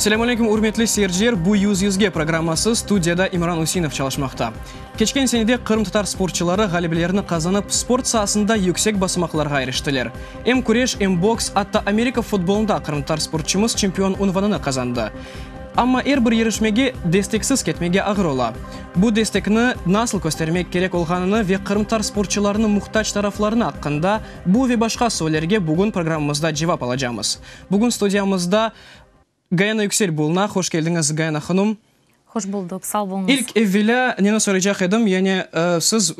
Selâm aleyküm, ürmetli seyirciler! Bu Yüz yüzge programması, studiyada İmran Üseinov çalışmaqta. Keçken senede qırımtatar sportçıları ğalebelerini qazanıp, sport saasında yüksek basamaqlarğa iriştiler. Em küreş, em boks, atta Amerika futbolında qırımtatar sportçımız çempion unvanını qazandı. Amma er bir yerişmege desteksiz ketmege ağır ola. Bu destekni nasıl köstermek kerek olğanını ve qırımtatar sportçılarınıñ muhtac taraflarını aqqında bu ve başqa suallerge bugün programmamızda cevap alacamız. Bugün studiyamızda Gayana Yüksel buluna. Hoş keldiñiz, Gayana hanum. Hoş buldıq, sağ oluñız. İlk evvelâ neni soraycaq edim, yani siz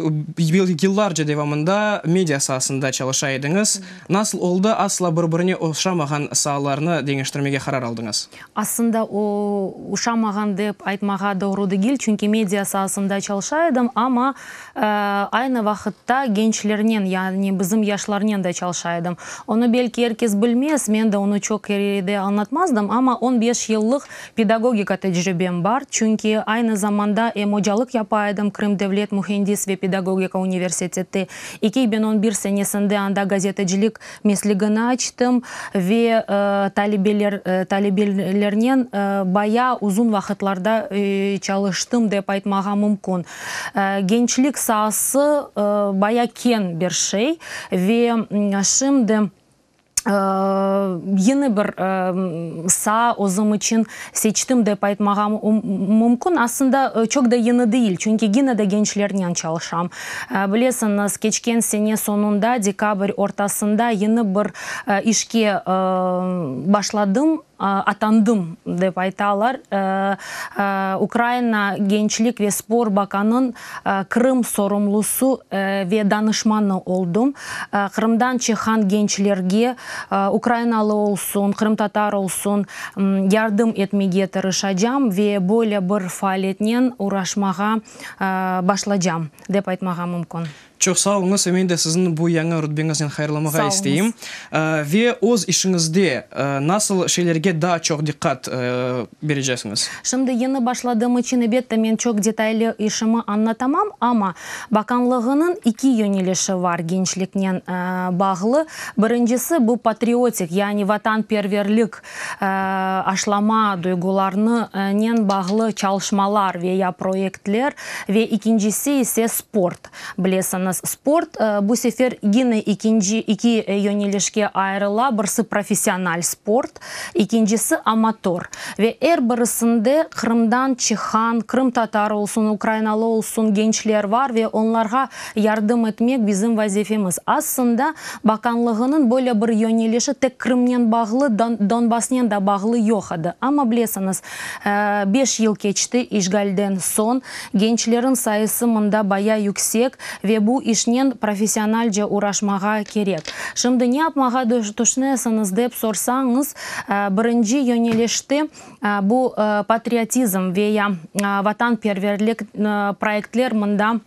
yıllarca devamında media saasında çalışa ediñiz. Nasıl oldı, asla bir-birine oşamağan saalarnı deñiştirmege qarar aldıñız? Aslında o, uşamağan dep aytmağa doğru degil, çünki media saasında çalışa edim, amma Aynı vaqıtta gençlernen, yani bizim yaşlarnen de çalışa edim. Onı belki er kes bilmez, men de onı çoq kere de añlatmazdım, amma on beş yıllıq pedagogika tecribem bar, çünki aynı zamanda em ocalıq yapa edim Krım devlet mühendis ve pedagogika universitette, 2011 senesinde anda gazetecilik meslegini açtım ve talebeler talebelernen bayağı uzun vaqıtlarda çalıştım dep aytmağa mümkün. Gençlik saası baya keñ bir şey ve şimdi yeni bir saa özüm içün seçtim dep aytmağa mümkün. Aslında çoq da yeni değil, çünki gene de gençlernen çalışam. Bilesiñiz, keçken sene soñunda, dekabr ortasında yeni bir işke başladım. Atandım, dep aytalar. Ukrayina Gençlik ve spor bakanıñ Qırım sorumlusı ve danışmanı oldım. Qırımdan çıqqan gençlerge, ukrayinalı olsun, qırımtatar olsun, yardım etmege tırışacam ve böyle bir faaliyetnen uğraşmağa başlacam, dep aytmağa mümkün. Çoq sağ oluñız, men de siziñ bu yañı rutbeñiznen hayırlamağa isteyim. Ve öz işiñizde nasıl şeylerge daa çoq diqqat berecesiñiz? Şimdi yeñi başladığım içün, elbette, men çoq detaylı işimi añlatamam, amma bakanlığınıñ iki yönelişi var gençliknen bağlı. Birincisi, bu patriotik, yani vatanperverlik aşlama duyğularınen bağlı çalışmalar ve ya proyektler ve ikincisi ise sport. Bilesiñiz, sport bu sefer yine ikinci iki yönelişke ayırıla, birisi professional sport, ikincisi amatör. Ve er birisinde Qırımdan çıqqan, qırımtatar olsun, ukrainalı olsun gençler var ve onlarğa yardım etmek bizim vazifemiz. Aslında, bakanlığınıñ böyle bir yönelişi tek Qırımnen bağlı, Donbassnen da bağlı yoq edi. Amma bilesiñiz, beş yıl keçti işğalden soñ, Gençlerin sayısı mında baya yüksek ve bu işnen professionalca uğraşmağa kerek. Şimdi ne yapmağa tüşünesiñiz dep sorsañız, birinci yönelişte bu patriotizm ve ya vatanperverlik proyektler mında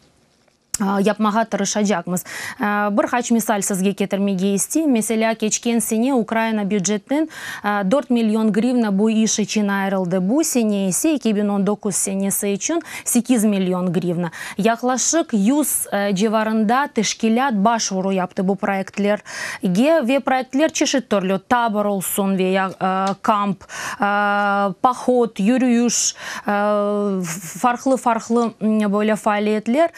yapmağa tırışacaqmız. Bir qaç misal sizge ketirmege isteyim. Meselâ, keçken sene Ukraina bücetinden dört million grivna bu iş içün ayırıldı, bu sene ise, 2019 senesi içün, sekiz million grivna. Yaqlaşıq yüz civarında teşkilât başvuru yaptı bu proyektlerge ve proyektler çeşit türlü, tabor olsun ve ya kamp, pohod, yürüyüş, farqlı-farqlı böyle faaliyetler.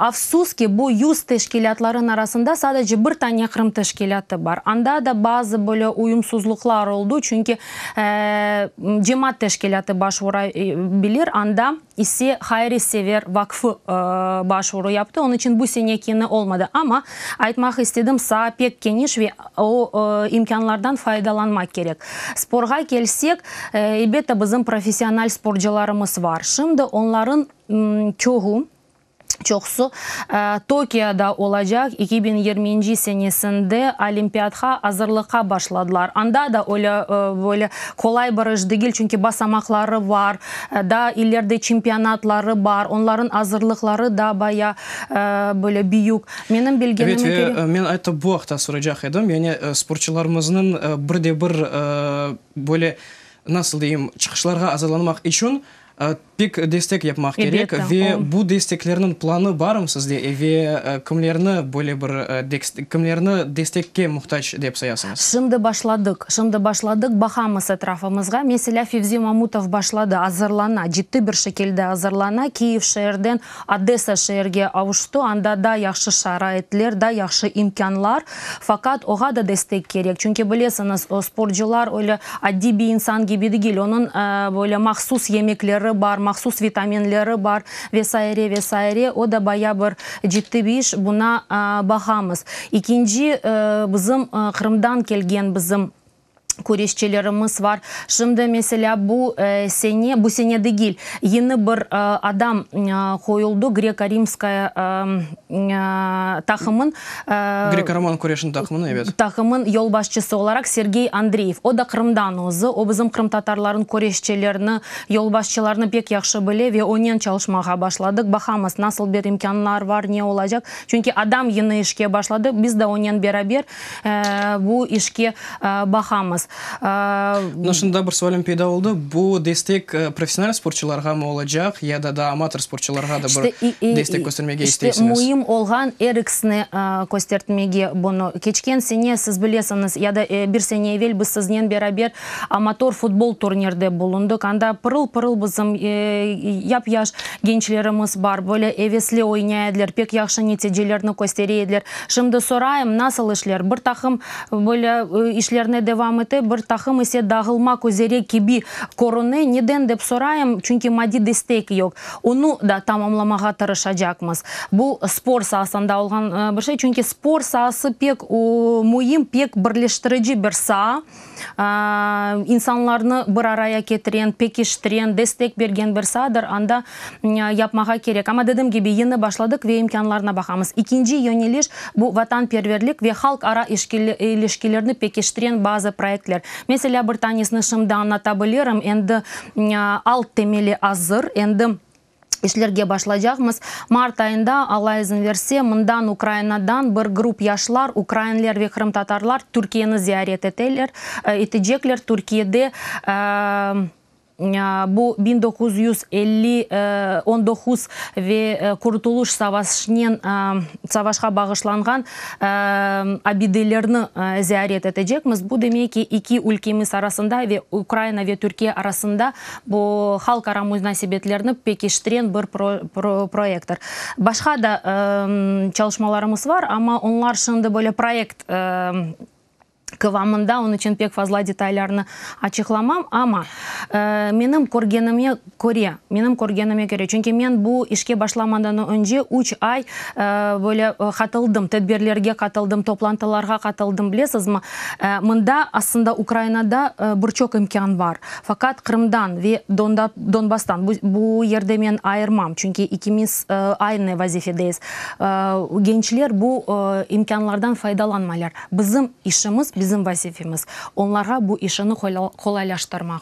Afsus ki, bu yüz teşkilâtların arasında sadece bir tane Qırım teşkilâtı bar. Anda da bazı böyle uyumsuzluqlar oldı, çünki cemaat teşkilâtı başvura bilir, anda ise Hayrisever vaqfı başvuru yaptı, onıñ içün bu sene kene olmadı. Amma aytmaq istedim, saa pek keniş ve o imkânlardan faydalanmaq kerek. Sporğa kelsek, elbette, bizim professional sporcularımız var. Şimdi onların çoğu, çoqusı Tokioda olacaq 2020-nci senesinde Olimpiadğa azırlıqqa başladılar. Anda da öyle, böyle qolay bir iş degil, çünki basamaqları bar, daa ileride çempionatları bar, onların azırlıqları da baya böyle büyük. Menim bilgenime Evet, köre. ve men aytta bu aqta soracaq edim, yani sportçularımıznıñ bir de bir böyle, nasıl deyim, çıqışlarğa azırlanmaq içün. Pek destek yapmaq kerek ve bu desteklerniñ planı barmı sizde ve kimlerni böyle bir kimlerni destekke muhtac dep sayasıñız? Şimdi başladıq, şimdi başladıq, baqamız etrafımızğa. Meselâ, Fevzi Mamutov başladı, azırlana, ciddi bir şekilde azırlana, Kiyev şeerden Odessa şeerge avuştı, anda daa yahşı şaraitler, daa yahşı imkânlar, faqat oğa da destek kerek, çünki bilesiñiz, o sportcular öyle addiy bir insan kibi degil, onıñ böyle mahsus yemekleri bar, mahsus vitaminleri bar ve saire, ve saire, o da baya bir ciddi bir iş, buna baqamız. İkinci, bizim Qırımdan kelgen bizim Küreşçilerimiz var. Şimdi, meselâ, bu sene, bu sene degil, yeni bir adam qoyuldı, greko-rimskaya taqımın. Greko-roman küreşiniñ taqımınıñ, evet. Taqımın yolbaşçısı olaraq Sergey Andreyev. O da Qırımdan özü. O bizim qırımtatarlarnıñ küreşçilerini, yolbaşçılarını pek yahşı bile ve onen çalışmağa başladıq. Baqamız, nasıl bir imkânlar var, ne olacaq. Çünki adam yeni işke başladı, biz de onen beraber bu işke baqamız. Mına şimdi daa bir sualim peyda oldı, bu destek professional sportçularğamı olacaq ya da daa amator sportçularğa da bir destek köstermege isteysiñiz? İşte, müim olğan er ikisine köstertmege bunı. Keçken sene, siz bilesiñiz, ya da bir sene evel biz siznen beraber amator futbol turnirde bulundıq. Anda pırıl-pırıl bizim yap-yaş gençlerimiz bar, böyle evesli oynay ediler, pek yahşı neticelerni köstere ediler. Şimdi sorayım, nasıl işler? Bir taqım böyle işlerine devam ete, bir taqım ise dağılmaq üzere kibi körüne. Neden dep sorayım, çünki maddiy destek yoq. Onı da tamamlamağa tırışacaqmız. Bu spor saasında olğan bir şey, çünki spor saası pek müim, pek birleştirici bir saa. İnsanlarnı bir araya ketiren, pekiştiren, destek bergen bir saadır, anda yapmağa kerek. Amma, dedim kibi, yeni başladıq ve imkânlarına baqamız. İkinci yöneliş, bu vatanperverlik ve halqara ilişkilerni pekiştiren bazı proyektler. Meselâ, bir tanesini şimdi añlata bilirim, endi alt temeli azır, endi İşlerge başlaycaqmız. Mart ayında, Alla izin verse, mından, Ukrainadan bir grup yaşlar, ukrainler ve qırımtatarlar Türkiyeni ziyaret eteler, etecekler. Türkiyede bu 1950 on doquz ve Qurtuluş savaşnen savaşqa bağışlanğan abidelerni ziyaret etecekmiz. Bu demek ki, iki ülkemiz arasında ve Ukraina ve Türkiye arasında Bu, halqara munasebetlerni pekiştiren bir proyekttir. Başqa da çalışmalarımız var, amma onlar şimdi böyle proyekt qıvamında, onıñ içün pek fazla detaylarnı açıqlamam. Amma menim körgenime köre, menim körgenime köre, çünki men bu işke başlamadan önce üç ay böyle qatıldım, tedbirlerge qatıldım, toplantılarğa qatıldım, bilesizmi, mında aslında Ukrainada bir çoq imkân bar. Faqat Qırımdan ve Donbasstan, bu yerde men ayırmam, çünki ikimiz aynı vazifedeyiz, gençler bu imkânlardan faydalanmaylar. Bizim işimiz, bizim vazifemiz, onlarğa bu işini qolaylaştırmaq.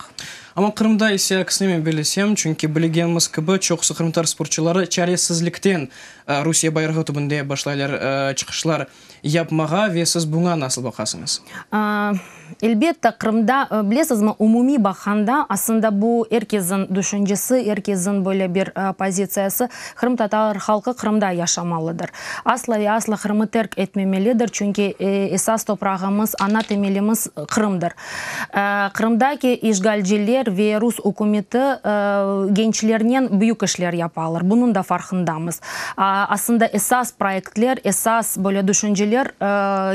Amma Qırımda ise aksine men bilesem, çünki bilgenimiz kibi, çoqusı qırımtatar sportçuları çaresizlikten Rusiye bayrağı tübünde başlaylar çıqışlar yapmağa ve siz buña nasıl baqasıñız? Elbette, Qırımda, bilesizmi, umumiy baqqanda, aslında bu er kezin düşüncesi, er kezin böyle bir pozitsiyası, qırımtatar halqı Qırımda yaşamalıdır. Asla ve asla Qırımı terk etmemelidir, çünki esas toprağımız, ana temelimiz Qırımdır. Qırımdaki işğalciler ve rus ükümeti gençlernen büyük işler yapalar, bunıñ da farqındamız. Aslında esas proyektler, esas böyle düşünceler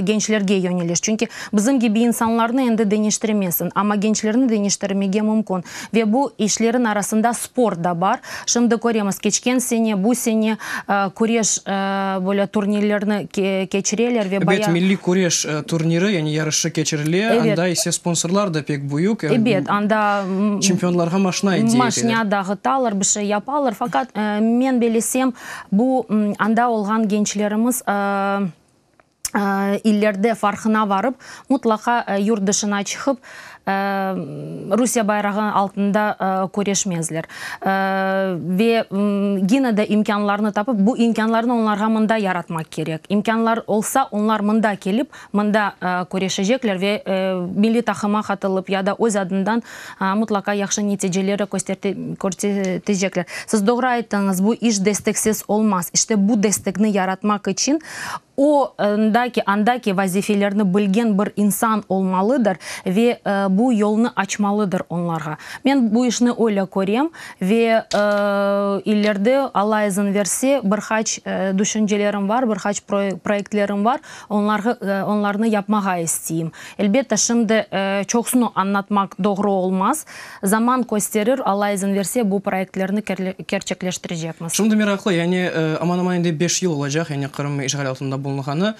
gençlerge yöneliş. Çünki bizim kibi insanlarnı endi deñiştiremezsiñ, amma gençlerni deñiştirmege mümkün. Ve bu işlerin arasında sport da bar. Şimdi köremiz, keçken sene, bu sene küreş böyle turnirlerni keçireler ve baya. Ebet, milliy küreş turniri, yani yarışı keçirile, anda ise sponsorlar da pek büyük. Ebet, anda. Çempionlarğa maşna ediye eteler. Maşna dağıtalar, bir şey yapalar. Faqat men belesem, bu anda olğan gençlerimiz illerde farqına varıp, mutlaqa yurt dışına çıqıp. Rusiye bayrağı altında küreşmezler. Ve gene de imkânlarnı tapıp, bu imkânlarnı onlarğa mında yaratmaq kerek. İmkânlar olsa, onlar mında kelip, mında küreşecekler ve milliy taqıma qatılıp ya da öz adından mıtlaqa yahşı neticeleri körsetecekler. Siz doğru ayttıñız, bu iş desteksiz olmaz. İşte bu destekni yaratmaq içün O, ndaki, andaki vazifelerni bilgen bir insan olmalıdır ve bu yolnı açmalıdır onlarğa. Men bu işni öyle körem ve ileride, Alla izin verse, bir qaç düşüncelerim var, bir qaç proyektlerim var, onlarğı, onlarnı yapmağa isteyim. Elbette, şimdi çoqsunu añlatmaq doğru olmaz. Zaman kösterir, Alla izin verse, bu proyektlerni kerçekleştirecekmiz. Şimdi meraqlı, yani aman-aman endi beş yıl olacaq, yani Qırım işğal altında bulunğanı.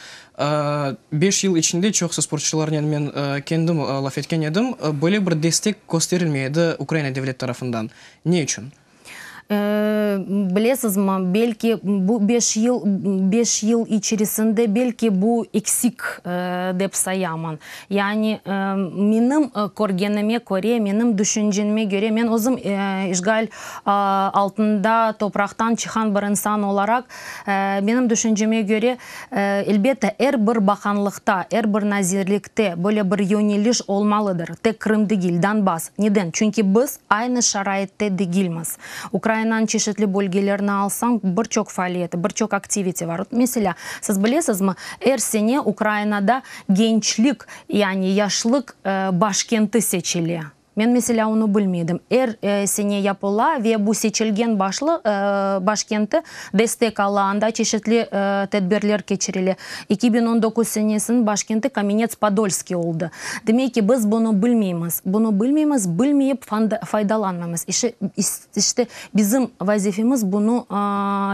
Beş yıl içinde çoqusı sportçularnen men kendim laf etken edim, böyle bir destek kösterilmey edi Ukraina devlet tarafından. Ne içün? Bilesizmi, belki bu beş yıl, beş yıl içerisinde belki bu eksik dep sayaman. Yani menim körgenime köre, menim düşüncenime köre, men özüm işğal altında topraqtan çıqan bir insan olaraq, menim düşünceme köre, Elbette, er bir baqanlıqta, er bir nazirlikte böyle bir yöneliş olmalıdır. Tek Qırım degil, Donbass. Neden? Çünki biz aynı şaraitte degilmiz. Ukrainanıñ çeşitli bölgelerini alsañ, bir çoq faaliyeti, bir çoq aktivite var. Meselâ, siz bilesizmi, er sene Ukrainada gençlik, yani yaşlıq başkenti seçile. Men, meselâ, onı bilmeydim. Er sene yapıla ve bu seçilgen başlı başkenti destek ala, anda çeşitli tedbirler keçirile. 2019 senesiniñ başkenti Kamenets-Podolskiy oldı. Demek ki, biz bunı bilmeymiz. Bunı bilmeymiz, bilmeyip faydalanmaymız. İşte, bizim vazifemiz bunı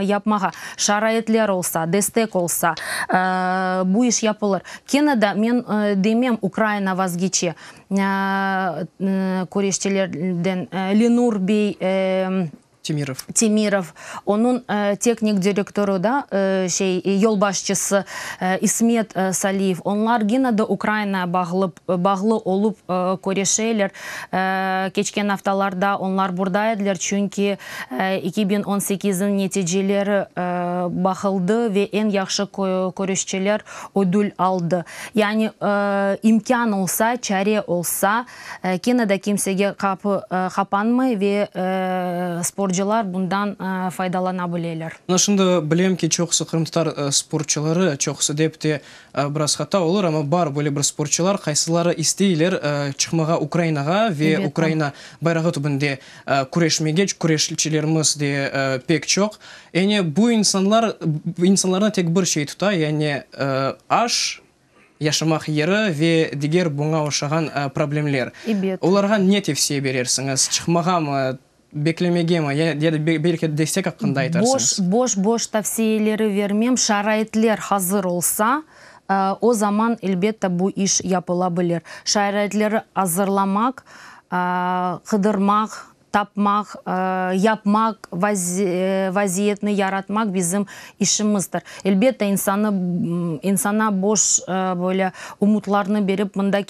yapmağa. Şaraitler olsa, destek olsa, bu iş yapılır. Kene de men demem, Ukraina vazgeçe. Küreşçilerden Lenur bey Temirov. Temirov, onıñ teknik direktorı da, şey, yolbaşçısı İsmet Saliyev, onlar gene de Ukrainaya bağlı, bağlı olıp küreşeler. Keçken aftalarda onlar burda ediler, çünki 2018-niñ neticeleri baqıldı ve eñ yahşı küreşçiler ödül aldı. Yani, imkân olsa, çare olsa, kene de kimsege qapı qapanmay ve sportcular bundan faydalana bileler. Mına şimdi bilem ki, çoqusı qırımtatar sportçuları, çoqusı dep te biraz hata olur, amma bar böyle bir sportçular, qaysıları isteyler çıqmağa Ukrainağa ve Ukraina bayrağı tübünde küreşmege, küreşçilerimiz de pek çoq. Yani bu insanlar, insanlarnı tek bir şey tuta, yani aş, yaşamaq yeri ve diger buña oşağan problemler. Ebet. Olarğa ne tevsiye berersiñiz? Çıqmağamı, beklemegemi, ya da belki destek aqqında aytarsıñız? Boş, boş tavsiyeleri vermem. Şaraitler hazır olsa, o zaman, elbette, bu iş yapıla bilir. Şaraitleri azırlamaq, qıdırmaq, Tapmaq, yapmaq, vaziyetni yaratmaq bizim işimizdir. Elbette, insanı, insana boş böyle umutlarnı berip mında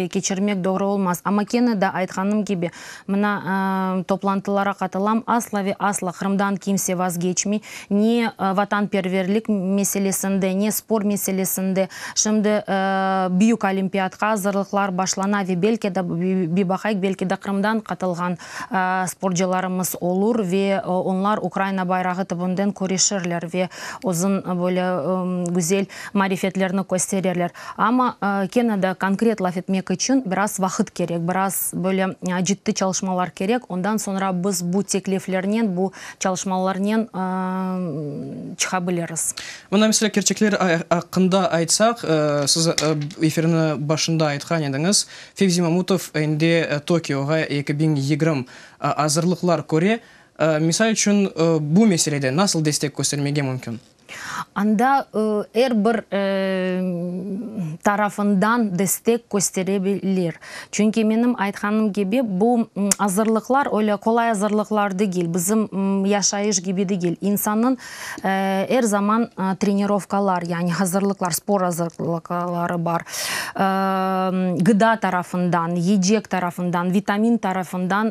keçirmek doğru olmaz. Amma kene de aytqanım kibi, mına toplantılara qatılam, asla ve asla Qırımdan kimse vazgeçmey, ne vatanperverlik meselesinde, ne spor meselesinde. Şimdi büyük olimpiadqa azırlıqlar başlana ve belki de, bir baqayıq, belki de Qırımdan qatılğan sporcularımız olur ve onlar Ukraina bayrağı tübünden küreşirler ve özün böyle güzel marifetlerini kösterirler. Amma kene de konkret laf etmek içün biraz vaqıt kerek, biraz böyle ciddi çalışmalar kerek, ondan soñra biz bu tekliflernen, bu çalışmalarnen çıqa biliriz. Mına, meselâ, kerçekler aqqında aytsaq, siz efirniñ başında aytqan ediñiz, Fevzi Mamutov endi Tokioğa 2020 azırlıqlar köre. Misal içün, bu meselede nasıl destek köstermege mümkün? Anda er bir tarafından destek kösterebilir. Çünki menim aytqanım kibi, bu azırlıqlar öyle qolay azırlıqlar degil, bizim yaşayış kibi degil. İnsannıñ er zaman trenirovkalar, yani azırlıqlar, spor azırlıqları bar. Gıda tarafından, yiyecek tarafından, vitamin tarafından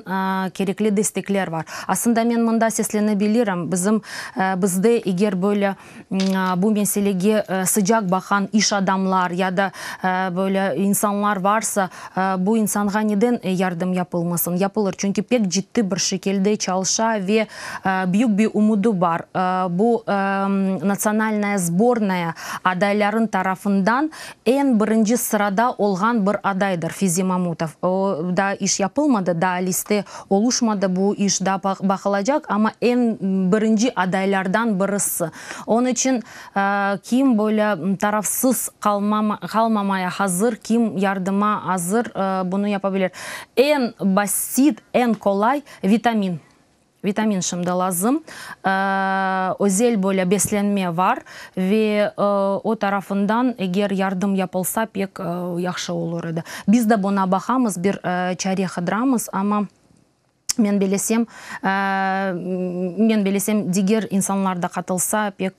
kerekli destekler bar. Aslında men mında seslenebilirim, bizim Bizde eger böyle bu meselege sıcaq baqan iş adamlar ya da böyle insanlar varsa, bu insanğa neden yardım yapılmasın? Yapılır, çünki pek ciddi bir şekilde çalışa ve büyük bir ümüdi bar. Bu natsionalnaya sbornaya adayların tarafından Eñ birinci sırada olğan bir adaydır Fizi Mamutov. O, daa iş yapılmadı, daa liste oluşmadı, bu iş daa baqılacaq, amma eñ birinci adaylardan birisi. Onıñ içün kim böyle tarafsız qalmamaya hazır, kim yardıma azır, bunı yapabilir. Eñ basit, eñ qolay vitamin. Vitamin şimdi lazım. Özel böyle beslenme var ve o tarafından eger yardım yapılsa pek yahşı olur edi. Biz de buna baqamız, bir çare qıdıramız, amma men belesem, men belesem diger insanlar da qatılsa pek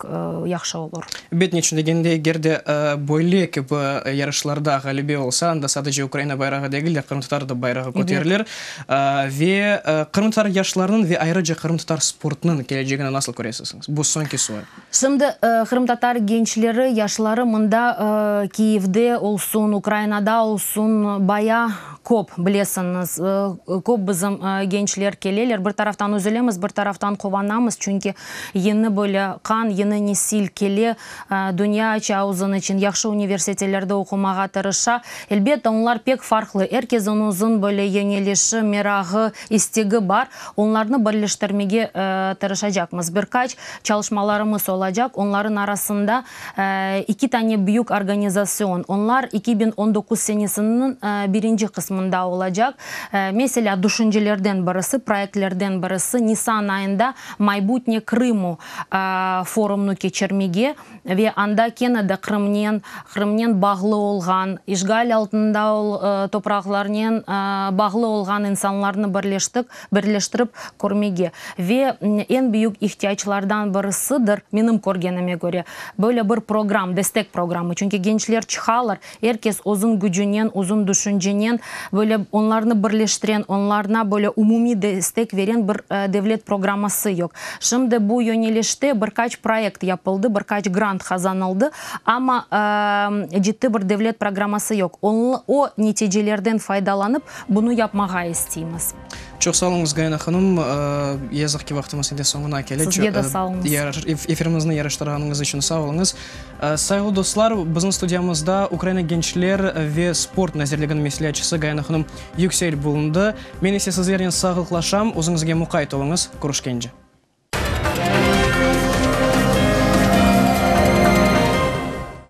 yahşı olur. Ebet, neçün degende, eger de böyle kibi yarışlarda ğalebe olsa, anda sadece Ukraina bayrağı degil de, qırımtatar da bayrağı köterilir. Ve qırımtatar yaşlarınıñ ve ayrıca qırımtatar sportınıñ kelecegini nasıl köresiñiz? Bu soñki sual. Şimdi qırımtatar gençleri, yaşları mında Kiyevde olsun, Ukrainada olsun baya köp, bilesiñiz. Köp bizim gençler keleler. Bir taraftan üzülemiz, bir taraftan quvanamız, çünki yeni böyle qan, yeni nesil kele, dünya aça özüñ içün, yahşı universitelerde oqumağa tırışa. Elbette, onlar pek farqlı, er kesin özüñ böyle yönelişi, merağı, istegi bar. Onlarnı birleştirmege tırışacaqmız. Bir qaç çalışmalarımız olacaq, onların arasında eki tane büyük organizasyon, onlar 2019 senesiniñ birinci qısmında olacaq. Meselâ, düşüncelerden birisi, proyektlerden birisi, nisan ayında Maybutne Krımu forumnı keçirmege ve anda kene de Qırımnen, Qırımnen bağlı olğan, işğal altında topraqlarnen bağlı olğan insanlarnı birleştik, birleştirip körmege. Ve eñ büyük ihtiyaclardan birisidir, menim körgenime köre, böyle bir program, destek programı. Çünki gençler çıqalar, Er kes özüñ gücünen, özüñ düşüncenen, böyle onlarnı birleştiren, onlarına böyle umumiy destek veren bir devlet programması yoq. Şimdi bu yönelişte bir qaç proyekt yapıldı, bir qaç grant qazanıldı, amma ciddi bir devlet programması yoq. O neticelerden faydalanıp, bunı yapmağa isteymiz. Çoq sağ oluñız, Gayana hanım. Yazıq ki, vaqtımız endi soñuna kele. Sizge de sağ oluñız. Efirimizni yaraştırğanıñız içün sağ oluñız. Sayğılı dostlar, bizim studiyamızda Ukraina gençler ve sport nazirliginiñ mesleatçısı Gayana hanım Yüksel bulundı. Men ise sizlernen sağlıqlaşam, özüñizge muqayt oluñız. Körüşkence.